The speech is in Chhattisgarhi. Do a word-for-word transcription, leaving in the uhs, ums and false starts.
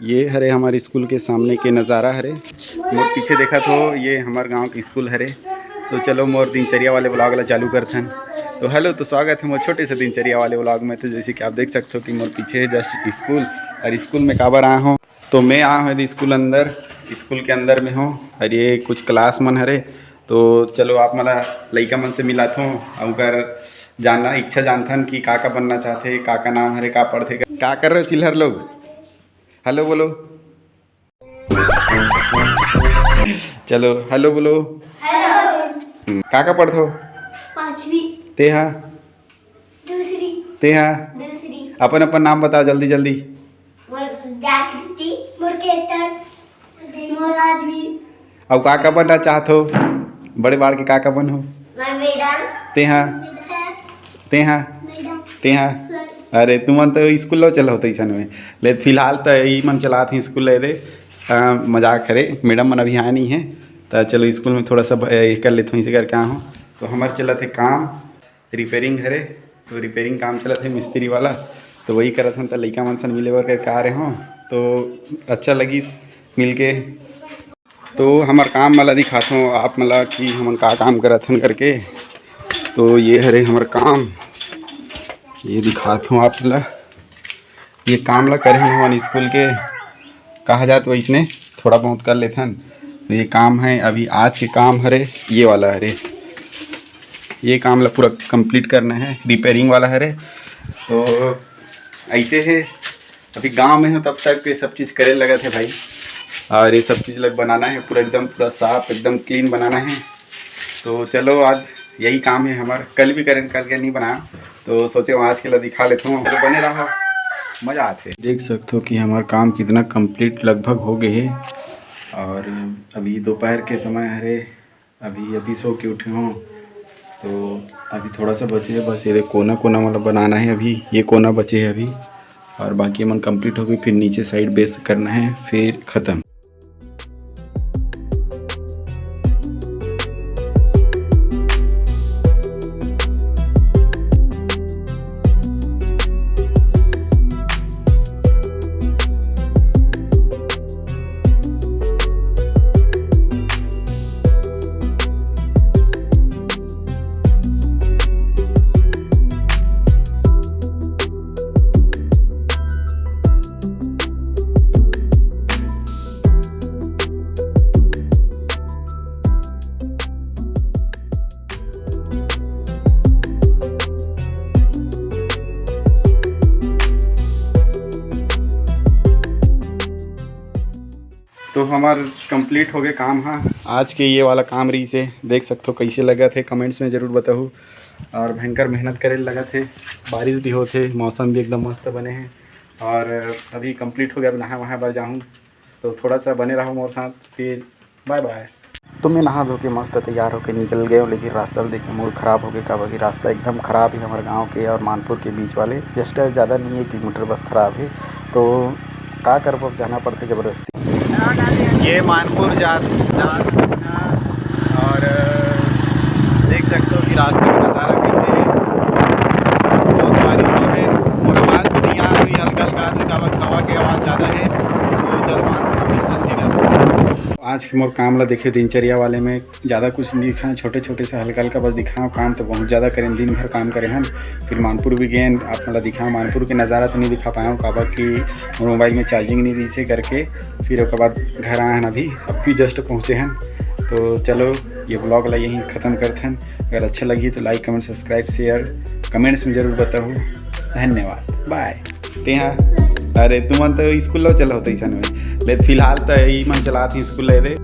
ये हरे हमर स्कूल के सामने के नज़ारा हरे। मोर पीछे देखत हो, ये हमर गांव के स्कूल हरे। तो चलो, मोर दिनचर्या वाले vlog ला चालू करथन। तो hello, तो स्वागत है मोर छोटे से दिनचर्या वाले vlog में। तो जैसे कि आप देख सकते हो कि मोर पीछे है just स्कूल, और स्कूल में काबर आया हूँ, तो मैं आया हूँ यदि स्कूल अंदर, स्कूल के अंदर में हूँ, और ये कुछ क्लास मन हरे। तो चलो, आप मन ला लइका मन से मिलात हूँ, ओकर जानना इच्छा जानथन कि का का बनना चाहथे, का का नाम हरे, का पढ़थे। का कर रहे हो चिल्हर लोग? Hello बोलो। चलो, hello बोलो। Hello। हम्म, का का पढ़थो? पांचवी। ते हा? दूसरी। ते हा? दूसरी। अपन अपन नाम बताओ जल्दी जल्दी। मोर जागृति, मोर केतन, मोर राजवीर। अब का का बनना चाहत हो? बड़े बाढ़ के का का बन हो? मैं मैडम। ते हा? सर। ते हा? मैडम। ते हा? सर। अरे, तुमन तो स्कूल लो चलो होते ऐसन में। ले, फिलहाल तो यही मन चलात ही स्कूल ले दे। आ, मजाक करे, मैडम मन अभी आए नहीं है। तो चलो, स्कूल में थोड़ा सा ब-, ये कर लेते हैं, इसे करके आया हूँ। तो हमारे चलत है काम, रिपेयरिंग हरे। तो रिपेयरिंग काम चलत है मिस्त्री वाला, तो वही करत हन। तो लइका मन सन मिले बर करके आ रहे हो, तो अच्छा लगिस मिलके। तो हमर काम मन ला दिखात हूँ आप मन ला कि हमन का काम करत हन करके। तो ये हरे हमर काम, ये दिखात हूँ आप मन ला। ये काम ला करे हन हमन स्कूल के, कहा जात वैसने थोड़ा बहुत कर लेथन। तो ये काम है अभी आज के काम हरे, ये वाला हरे, ये काम ला पूरा कंप्लीट करना है, रिपेयरिंग वाला हरे। तो ऐसे है, अभी गांव में हूँ तब तक ये सब चीज़ करे लगा थे भाई, और ये सब चीज़ लग बनाना है पूरा एकदम पूरा साफ एकदम क्लीन बनाना है। तो चलो, आज यही काम है हमार, कल भी करें, कल के नहीं बनाया, तो सोचे आज के ला दिखा लेता हूँ। तो बने रहो, मज़ा आते। देख सकते हो कि हमार काम कितना कंप्लीट लगभग हो गए है, और अभी दोपहर के समय हरे, अभी अभी सो के उठे हों, तो अभी थोड़ा सा बचे है बस। ये देख, कोना कोना मतलब बनाना है अभी, ये कोना बचे है अभी, और बाकी मन कंप्लीट हो गई। फिर नीचे साइड बेस करना है, फिर ख़त्म। तो हमार कंप्लीट हो गए काम हा। आज के ये वाला काम रही से देख सकते हो, कैसे लगा थे कमेंट्स में ज़रूर बताओ। और भयंकर मेहनत करे लगा थे, बारिश भी होते, मौसम भी एकदम मस्त बने हैं। और अभी कंप्लीट हो गया, अब नहा वहा बर जाऊँ, तो थोड़ा सा बने रहो मोर साथ, फिर बाय बाय। तो मैं नहा धो के मस्त तैयार होके निकल गए हूँ, लेकिन रास्ता ल देख के मूड खराब हो गए, काबर कि रास्ता एकदम खराब है हमारे गांव के और मानपुर के बीच वाले, जस्ट ज़्यादा नहीं, एक किलोमीटर बस खराब है। तो का करबो, अब जाना पड़ते ज़बरदस्ती। ये मानपुर जा, जा और देख सकते हो कि रास्ते का नज़ारा कैसे है। बहुत बारिश हो रही है और आवाज़ भी नहीं आ रही, हल्का हल्का आते, काबर हवा की आवाज़ ज़्यादा है। तो चलो, मानपुर में मिलते हैं सीधा। आज के मोर काम ला देखे, दिनचर्या वाले में ज़्यादा कुछ नहीं दिखाएं, छोटे छोटे से हल्का हल्का बस दिखाओ। काम तो बहुत ज़्यादा करें, दिन भर काम करे हन। फिर मानपुर भी गए, आप मतलब दिखाओ, मानपुर के नज़ारा तो नहीं दिखा पाया हूँ, काबर कि मोर मोबाइल में चार्जिंग नहीं रही से करके। फिर ओकर बाद घर आए हन, अभी अभी जस्ट पहुँचे हन। तो चलो, ये व्लॉग ला यहीं ख़त्म करते हैं। अगर अच्छा लगी तो लाइक, कमेंट, सब्सक्राइब, शेयर, कमेंट्स में ज़रूर बताओ। धन्यवाद, बाय। ते हाँ, अरे तुमन तो स्कूल लो चला होता ऐसा में, ले फिलहाल तो यही मन चलात ही स्कूल ले दे।